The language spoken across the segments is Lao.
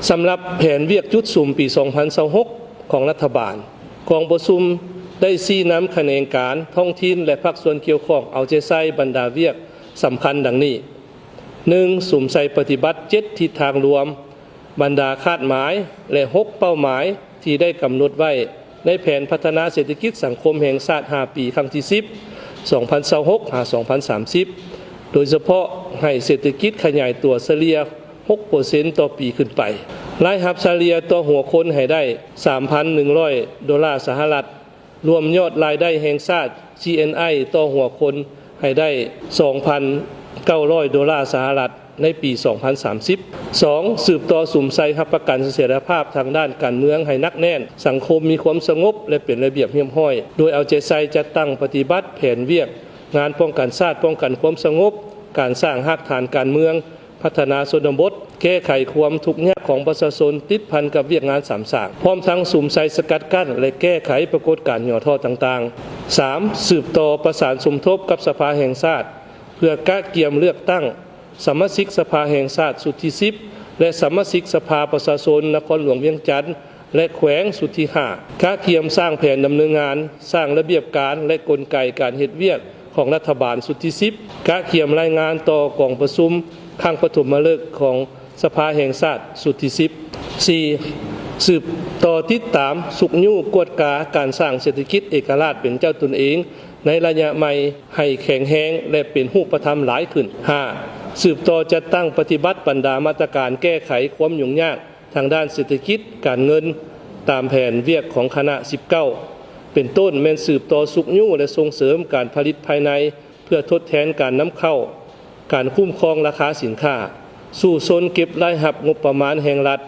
ສຳລັບແຜນວຽກຈຸດສຸມປີສອງພັນຊາວຫົກຂອງລັດຖະບານ, ກອງປະຊຸມໄດ້ຊີ້ນຳຂະແໜງການທ້ອງຖິ່ນ ແລະ ພາກສ່ວນກ່ຽວຂ້ອງເອົາໃຈໃສ່ບັນດາວຽກສຳຄັນດັ່ງນີ້: ໜຶ່ງ, ສຸມໃສ່ປະຕິບັດເຈັດທິດທາງລວມ, ບັນດາຄາດໝາຍ ແລະ ຫົກເປົ້າໝາຍທີ່ໄດ້ກຳນົດໄວ້ໃນແຜນພັດທະນາເສດຖະກິດສັງຄົມແຫ່ງຊາດຫ້າປີ ຄັ້ງທີສິບ ສອງພັນຊາວຫົກ ຫາ ສອງພັນສາມສິບ ໂດຍສະເພາະໃຫ້ເສດຖະກິດຂະຫຍາຍຕົວສະເລ່ຍ ຫົກເປີເຊັນຕໍ່ປີຂຶ້ນໄປ. ລາຍຮັບສະເລ່ຍຕໍ່ຫົວຄົນໃຫ້ໄດ້ ສາມພັນໜຶ່ງຮ້ອຍໂດລາສະຫະລັດ, ລວມຍອດລາຍໄດ້ແຫ່ງຊາດ ຈີເອັນໄອ ຕໍ່ຫົວຄົນໃຫ້ໄດ້ ສອງພັນເກົ້າຮ້ອຍໂດລາສະຫະລັດ ໃນປີສອງພັນສາມສິບ. ສອງ, ສືບຕໍ່ສຸມໃສ່ຮັບປະກັນສະຖຽນລະພາບທາງດ້ານການເມືອງໃຫ້ໜັກແໜ້ນ, ສັງຄົມມີຄວາມສະຫງົບ ແລະ ເປັນລະບຽບຮຽບຮ້ອຍ ໂດຍເອົາໃຈໃສ່ຈັດຕັ້ງປະຕິບັດແຜນວຽກງານປ້ອງກັນຊາດ, ປ້ອງກັນຄວາມສະຫງົບ, ການສ້າງຮາກຖານການເມືອງ, ພັດທະນາຊົນນະບົດ, ແກ້ໄຂຄວາມທຸກຍາກຂອງປະຊາຊົນຕິດພັນກັບວຽກງານສາມສ້າງ, ພ້ອມທັງສຸມໃສ່ສະກັດກັ້ນ ແລະ ແກ້ໄຂປາກົດການຫຍໍ້ທໍ້ຕ່າງໆ. ສາມ, ສືບຕໍ່ປະສານສົມທົບກັບສະພາແຫ່ງຊາດ ເພື່ອກະກຽມເລືອກຕັ້ງສະມາຊິກສະພາແຫ່ງຊາດຊຸດທີສິບ ແລະ ສະມາຊິກສະພາປະຊາຊົນນະຄອນຫຼວງວຽງຈັນ ແລະ ແຂວງຊຸດທີຫ້າ, ກະກຽມສ້າງແຜນດຳເນີນງານ, ສ້າງລະບຽບການ ແລະ ກົນໄກການເຮັດວຽກຂອງລັດຖະບານຊຸດທີສິບ, ກະກຽມລາຍງານຕໍ່ກອງປະຊຸມຄັ້ງປະຖົມມະເລິກຂອງສະພາແຫ່ງຊາດຊຸດທີສິບ. ສີ່, ສືບຕໍ່ຕິດຕາມ, ຊຸກຍູ້, ກວດກາການສ້າງເສດຖະກິດເອກະລາດເປັນເຈົ້າຕົນເອງໃນໄລຍະໃໝ່ໃຫ້ແຂງແຮງ ແລະ ເປັນຮູບປະທຳຫຼາຍຂຶ້ນ. ຫ້າ, ສືບຕໍ່ຈັດຕັ້ງປະຕິບັດບັນດາມາດຕະການແກ້ໄຂຄວາມຫຍຸ້ງຍາກ ທາງດ້ານເສດຖະກິດ, ການເງິນ ຕາມແຜນວຽກຂອງຄະນະສິບເກົ້າ ເປັນຕົ້ນແມ່ນສືບຕໍ່ຊຸກຍູ້ ແລະ ສົ່ງເສີມການຜະລິດພາຍໃນ ເພື່ອທົດແທນການນຳເຂົ້າ, ການຄຸ້ມຄອງລາຄາສິນຄ້າ, ສູ້ຊົນເກັບລາຍຮັບງົບປະມານແຫ່ງລັດ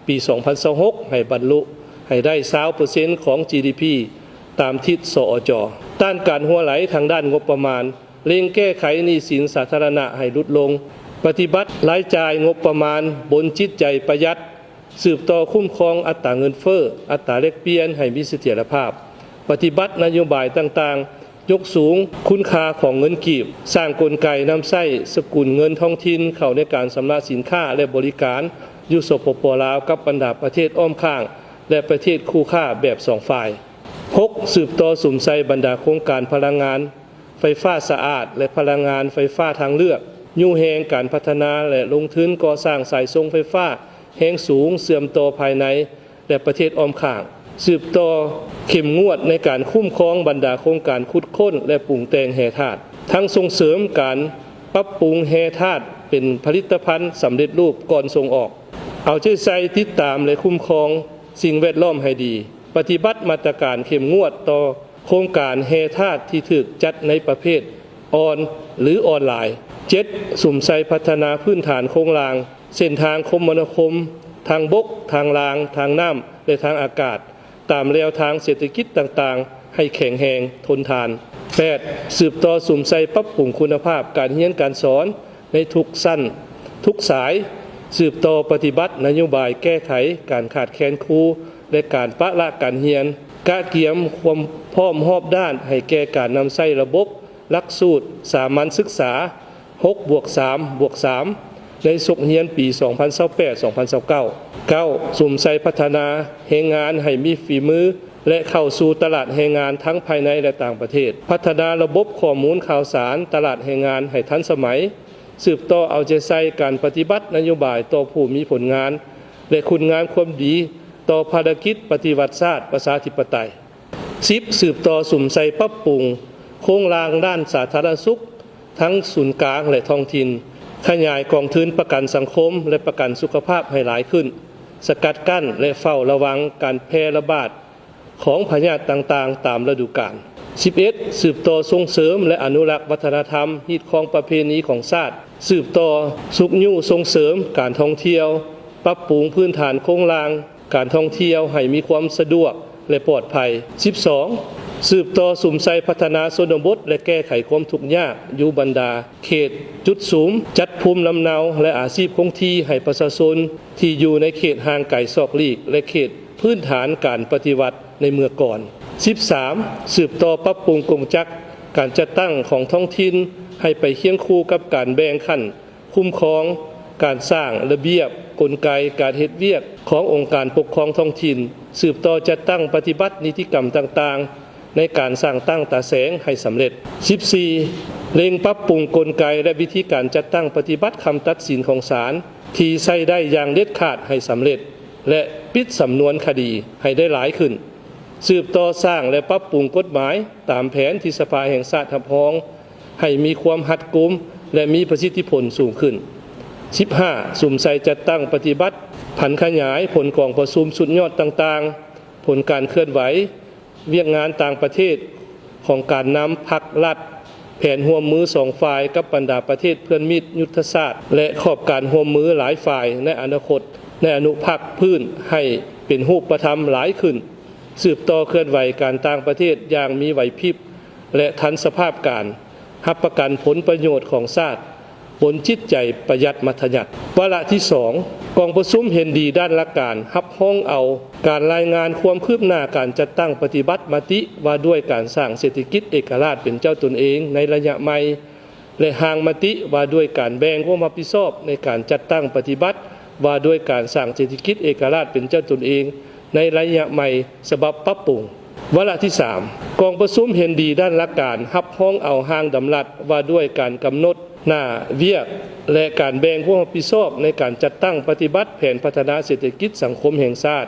ປີສອງພັນຊາວຫົກ ໃຫ້ບັນລຸໃຫ້ໄດ້ຊາວເປີເຊັນຂອງ ຈີດີພີ ຕາມທິດ ສອຈ. ຕ້ານການຮົ່ວໄຫຼທາງດ້ານງົບປະມານ, ເລັ່ງແກ້ໄຂໜີ້ສິນສາທາລະນະໃຫ້ຫຼຸດລົງ, ປະຕິບັດລາຍຈ່າຍງົບປະມານບົນຈິດໃຈປະຢັດ, ສືບຕໍ່ຄຸ້ມຄອງອັດຕາເງິນເຟີ້, ອັດຕາແລກປ່ຽນໃຫ້ມີສະຖຽນລະພາບ, ປະຕິບັດນະໂຍບາຍຕ່າງໆ ຍົກສູງຄຸນຄ່າຂອງເງິນກີບ, ສ້າງກົນໄກນຳໃຊ້ສະກຸນເງິນທ້ອງຖິ່ນເຂົ້າໃນການຊຳລະສິນຄ້າ ແລະ ບໍລິການຢູ່ ສປປ ລາວ ກັບບັນດາປະເທດອ້ອມຂ້າງ ແລະ ປະເທດຄູ່ຄ້າແບບສອງຝ່າຍ. ຫົກ, ສືບຕໍ່ສຸມໃສ່ບັນດາໂຄງການພະລັງງານ ໄຟຟ້າສະອາດ ແລະ ພະລັງງານໄຟຟ້າທາງເລືອກ, ຍູ້ແຮງການພັດທະນາ ແລະ ລົງທຶນກໍ່ສ້າງສາຍສົ່ງໄຟຟ້າແຮງສູງເຊື່ອມຕໍ່ພາຍໃນ ແລະ ປະເທດອ້ອມຂ້າງ, ສືບຕໍ່ເຂັ້ມງວດໃນການຄຸ້ມຄອງບັນດາໂຄງການຂຸດຄົ້ນ ແລະ ປຸງແຕ່ງແຮ່ທາດ, ທັງສົ່ງເສີມການປັບປຸງແຮ່ທາດເປັນຜະລິດຕະພັນສຳເລັດຮູບກ່ອນສົ່ງອອກ, ເອົາໃຈໃສ່ຕິດຕາມ ແລະ ຄຸ້ມຄອງສິ່ງແວດລ້ອມໃຫ້ດີ, ປະຕິບັດມາດຕະການເຂັ້ມງວດຕໍ່ ໂຄງການແຮ່ທາດທີ່ຖືກຈັດໃນປະເພດອ່ອນ ຫຼື ອ່ອນຫຼາຍ. ເຈັດ, ສຸມໃສ່ພັດທະນາພື້ນຖານໂຄງລ່າງ, ເສັ້ນທາງຄົມມະນາຄົມ ທາງບົກ, ທາງລາງ, ທາງນ້ຳ ແລະ ທາງອາກາດ ຕາມແລວທາງເສດຖະກິດຕ່າງໆ ໃຫ້ແຂງແຮງ, ທົນທານ. ແປດ, ສືບຕໍ່ສຸມໃສ່ປັບປຸງຄຸນນະພາບການຮຽນການສອນ ໃນທຸກຊັ້ນ, ທຸກສາຍ, ສືບຕໍ່ປະຕິບັດນະໂຍບາຍແກ້ໄຂການຂາດແຄນຄູ ແລະ ການປະລະການຮຽນ, ກະກຽມຄວາມພ້ອມຮອບດ້ານໃຫ້ແກ່ການນຳໃຊ້ລະບົບຫຼັກສູດສາມັນສຶກສາ ຫົກບວກສາມບວກສາມ ໃນສົກຮຽນປີສອງພັນຊາວແປດ ສອງພັນຊາວເກົ້າ. ເກົ້າ, ສຸມໃສ່ພັດທະນາແຮງງານໃຫ້ມີຝີມື ແລະ ເຂົ້າສູ່ຕະຫຼາດແຮງງານທັງພາຍໃນ ແລະ ຕ່າງປະເທດ, ພັດທະນາລະບົບຂໍ້ມູນຂ່າວສານຕະຫຼາດແຮງງານໃຫ້ທັນສະໄໝ, ສືບຕໍ່ເອົາໃຈໃສ່ການປະຕິບັດນະໂຍບາຍຕໍ່ຜູ້ມີຜົນງານ ແລະ ຄຸນງາມຄວາມດີຕໍ່ພາລະກິດປະຕິວັດຊາດປະຊາທິປະໄຕ. ສິບ, ສືບຕໍ່ສຸມໃສ່ປັບປຸງໂຄງລ່າງດ້ານສາທາລະນະສຸກ ທັງສູນກາງ ແລະ ທ້ອງຖິ່ນ, ຂະຫຍາຍກອງທຶນປະກັນສັງຄົມ ແລະ ປະກັນສຸຂະພາບໃຫ້ຫຼາຍຂຶ້ນ, ສະກັດກັ້ນ ແລະ ເຝົ້າລະວັງການແຜ່ລະບາດ ຂອງພະຍາດຕ່າງໆຕາມລະດູການ. ສິບເອັດ, ສືບຕໍ່ສົ່ງເສີມ ແລະ ອະນຸລັກວັດທະນະທຳ, ຮີດຄອງປະເພນີຂອງຊາດ, ສືບຕໍ່ຊຸກຍູ້ສົ່ງເສີມການທ່ອງທ່ຽວ, ປັບປຸງພື້ນຖານໂຄງລ່າງການທ່ອງທ່ຽວໃຫ້ມີຄວາມສະດວກ ແລະ ປອດໄພ. ສິບສອງ, ສືບຕໍ່ສຸມໃສ່ພັດທະນາຊົນນະບົດ ແລະ ແກ້ໄຂຄວາມທຸກຍາກຢູ່ບັນດາເຂດຈຸດສຸມ, ຈັດພູມລຳເນົາ ແລະ ອາຊີບຄົງທີ່ໃຫ້ປະຊາຊົນທີ່ຢູ່ໃນເຂດຫ່າງໄກສອກຫຼີກ ແລະ ເຂດ ພື້ນຖານການປະຕິວັດໃນເມື່ອກ່ອນ. ສິບສາມ, ສືບຕໍ່ປັບປຸງກົງຈັກການຈັດຕັ້ງຂອງທ້ອງຖິ່ນໃຫ້ໄປຄຽງຄູ່ກັບການແບ່ງຂັ້ນຄຸ້ມຄອງ, ການສ້າງລະບຽບ ກົນໄກການເຮັດວຽກຂອງອົງການປົກຄອງທ້ອງຖິ່ນ, ສືບຕໍ່ຈັດຕັ້ງປະຕິບັດນິຕິກຳຕ່າງໆ ໃນການສ້າງຕັ້ງຕາແສງໃຫ້ສຳເລັດ. ສິບສີ່ ເລັ່ງປັບປຸງກົນໄກ ແລະ ວິທີການຈັດຕັ້ງປະຕິບັດຄຳຕັດສິນຂອງສານ ທີ່ໃຊ້ໄດ້ຢ່າງເດັດຂາດໃຫ້ສຳເລັດ ແລະ ປິດສຳນວນຄະດີໃຫ້ໄດ້ຫຼາຍຂຶ້ນ. ສືບຕໍ່ສ້າງ ແລະ ປັບປຸງກົດໝາຍຕາມແຜນທີ່ສະພາແຫ່ງຊາດຮັບຮອງ ໃຫ້ມີຄວາມຮັດກຸມ ແລະ ມີປະສິດທິຜົນສູງຂຶ້ນ. ສິບຫ້າ ສຸມໃສ່ຈັດຕັ້ງປະຕິບັດ, ຜັນຂະຫຍາຍຜົນກອງປະຊຸມສຸດຍອດຕ່າງໆ, ຜົນການເຄື່ອນໄຫວວຽກງານຕ່າງປະເທດຂອງການນຳພັກລັດ, ແຜນຮ່ວມມືສອງຝ່າຍກັບບັນດາປະເທດເພື່ອນມິດ, ຍຸດທະສາດ ແລະ ຂອບການຮ່ວມມືຫຼາຍຝ່າຍໃນອະນາຄົດ, ໃນອະນຸພາກພື້ນໃຫ້ເປັນຮູບປະທຳຫຼາຍຂຶ້ນ. ສືບຕໍ່ເຄື່ອນໄຫວການຕ່າງປະເທດຢ່າງມີໄຫວພິບ ແລະ ທັນສະພາບການ, ຮັບປະກັນຜົນປະໂຫຍດຂອງຊາດ ບົນຈິດໃຈປະຢັດມັດທະຍັດ. ວາລະທີສອງ ກອງປະຊຸມເຫັນດີດ້ານຫຼັກການ ຮັບຮອງເອົາການລາຍງານຄວາມຄືບໜ້າການຈັດຕັ້ງປະຕິບັດມະຕິວ່າດ້ວຍການສ້າງເສດຖະກິດເອກະລາດເປັນເຈົ້າຕົນເອງໃນໄລຍະໃໝ່ ແລະ ຮ່າງມະຕິວ່າດ້ວຍການແບ່ງຄວາມຮັບຜິດຊອບໃນການຈັດຕັ້ງປະຕິບັດວ່າດ້ວຍການສ້າງເສດຖະກິດເອກະລາດເປັນເຈົ້າຕົນເອງໃນໄລຍະໃໝ່ ສະບັບປັບປຸງ. ວາລະທີສາມ ກອງປະຊຸມເຫັນດີດ້ານຫຼັກການ ຮັບຮອງເອົາຮ່າງດຳລັດວ່າດ້ວຍການກຳນົດໜ້າວຽກ ແລະ ການແບ່ງຄວາມຮັບຜິດຊອບໃນການຈັດຕັ້ງປະຕິບັດແຜນພັດທະນາເສດຖະກິດສັງຄົມແຫ່ງຊາດ,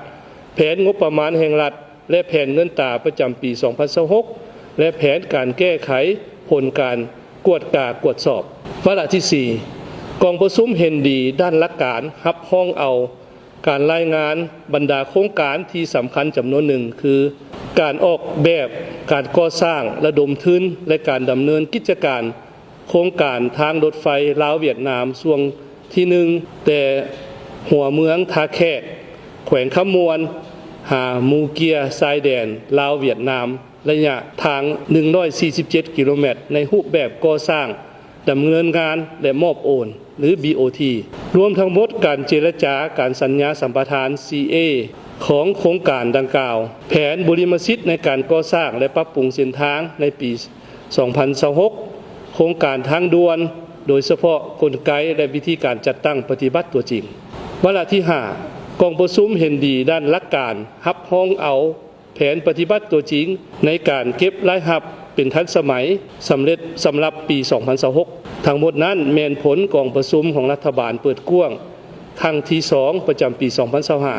ແຜນງົບປະມານແຫ່ງລັດ ແລະ ແຜນເງິນຕາປະຈຳປີສອງພັນຊາວຫົກ ແລະ ແຜນການແກ້ໄຂຜົນການກວດກາກວດສອບ. ວາລະທີສີ່ ກອງປະຊຸມເຫັນດີດ້ານຫຼັກການ ຮັບຮອງເອົາ ການລາຍງານບັນດາໂຄງການທີ່ສຳຄັນຈຳນວນໜຶ່ງ ຄື ການອອກແບບ, ການກໍ່ສ້າງ, ລະດົມທຶນ ແລະ ການດຳເນີນກິດຈະການໂຄງການທາງລົດໄຟລາວ-ຫວຽດນາມ ຊ່ວງທີໜຶ່ງ ແຕ່ຫົວເມືອງທ່າແຂກ ແຂວງຄຳມ່ວນ ຫາໝູເກຍຊາຍແດນລາວ-ຫວຽດນາມ ໄລຍະທາງໜຶ່ງຮ້ອຍສີ່ສິບເຈັດກິໂລແມັດ ໃນຮູບແບບກໍ່ສ້າງ, ດຳເນີນງານ ແລະ ມອບໂອນ ຫຼື ບີໂອທີ ລວມທັງໝົດການເຈລະຈາການສັນຍາສຳປະທານ ຊີເອ ຂອງໂຄງການດັ່ງກ່າວ, ແຜນບຸລິມະສິດໃນການກໍ່ສ້າງ ແລະ ປັບປຸງເສັ້ນທາງໃນປີສອງພັນຊາວຫົກ, ໂຄງການທາງດ່ວນ, ໂດຍສະເພາະກົນໄກ ແລະ ວິທີການຈັດຕັ້ງປະຕິບັດຕົວຈິງ. ວາລະທີຫ້າ ກອງປະຊຸມເຫັນດີດ້ານຫຼັກການ ຮັບຮອງເອົາ ແຜນປະຕິບັດຕົວຈິງໃນການເກັບລາຍຮັບເປັນທັນສະໄໝ ສຳເລັດສຳລັບປີສອງພັນຊາວຫົກ. ທັງໝົດນັ້ນແມ່ນຜົນກອງປະຊຸມຂອງລັດຖະບານເປີດກວ້າງຄັ້ງທີສອງ ປະຈຳປີສອງພັນຊາວຫ້າ